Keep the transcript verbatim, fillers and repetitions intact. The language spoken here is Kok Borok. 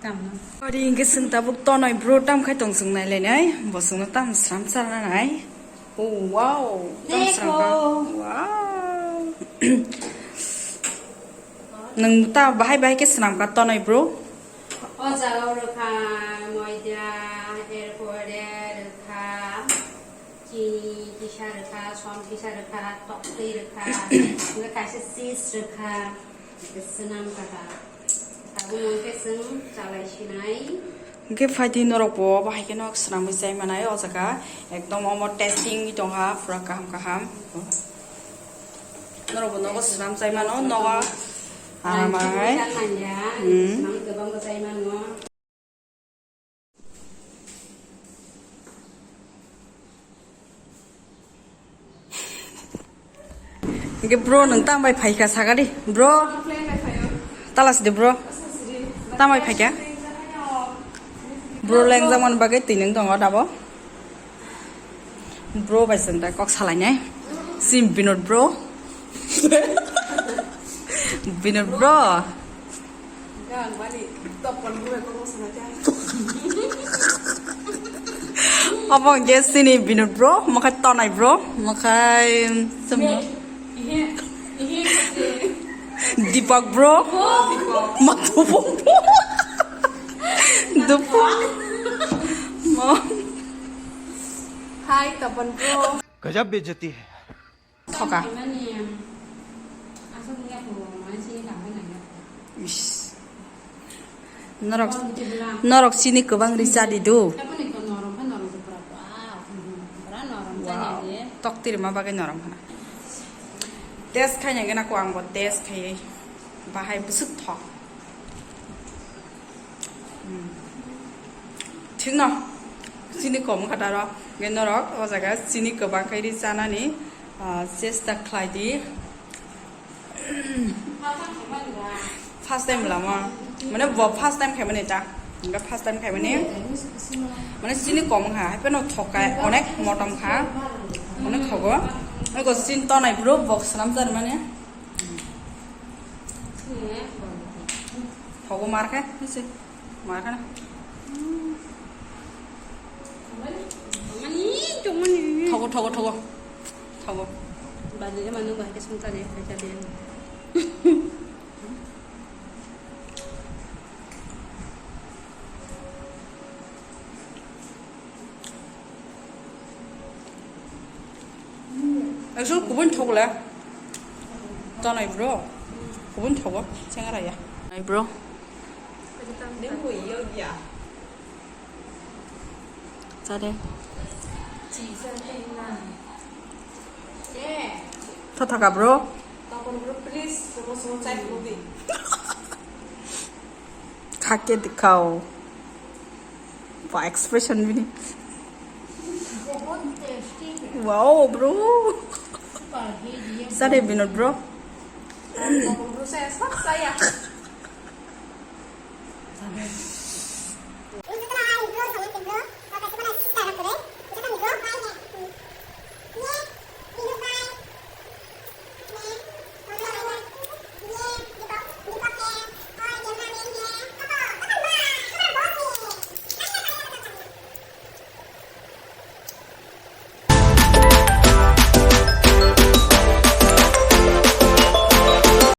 Ari hingke chwng tabuk tonoi bro tam khai tong chwng nai lainai, bo chwngno tam sram cha nanai. Oh, wow, tam sram kha. Wow. Nwng ta bahai bahai khe swnam kha tonoi bro? O jaga o rwkha moida, erpore rwkha chini kisa rwkha, som kisa rwkha, toktwi rwkha, hwnkhe kaisa cheese rwkha, hwnkhe swnam kha ta. Tabuk hwnkhe chwng chalai sinai. Hwnkhe phaidi norok bo bahai khe nok swnamwi chai manai o jaga. Ekdom omo tasty wngwi tongkha, pura kaham kaham. Norok bo nogo swnam chai mano, nogo. Ah, mangai. Hmm. Swnam kwbangma chai mano. Hingke bro, nwng tam bai phaikha, sakadi, bro. Talas de, bro. Tam bai phaikha. Bro, lengjak man bagwi twi nwng tongo dabo. Bro bai chwng da kok salainai. Sim Binod bro. Binod bro. Obo hwnkhe chini Binod bro, mokhai tonai bro, mokhai chwng. Deepak bro. Matupong bro. Dupong. Mo. Hi, Tapan bro. गजब बेइज्जती है। Thoka. Ish. Norok, norok chini kwbang ri cha di do. Wow. Tok tiri ma bagwi norom khna. Test khai nai gana ko ang bo test khai. Bahai bwswk thok. Hmm. Thikno, chini kom kha daro. Hwnkhe norok o jaga chini kwbang khai ri chanani, ah, chesta khlai di. First time lama. Mane bo first time khaimani ta. Hwnkhe first time khaimani. Mane chini kom kha, hai phano thok kha, onek motom kha. Onek thogo. Onek chini tonai bro, bo swnam jar mane. Thogo mar khe, nisi. Mar khe na. Thogo, thogo, thogo. Thogo. Bajai manu bahai sung tani khai tani. Actually, kubun thok le. Tonai bro. Kubun thogo. Chengara ya. Nai bro. Chade. Thothaka bro. Khake dikhao. Ba expression bini. Wow, bro. Sare Binod, bro. Bro, saya sab saya.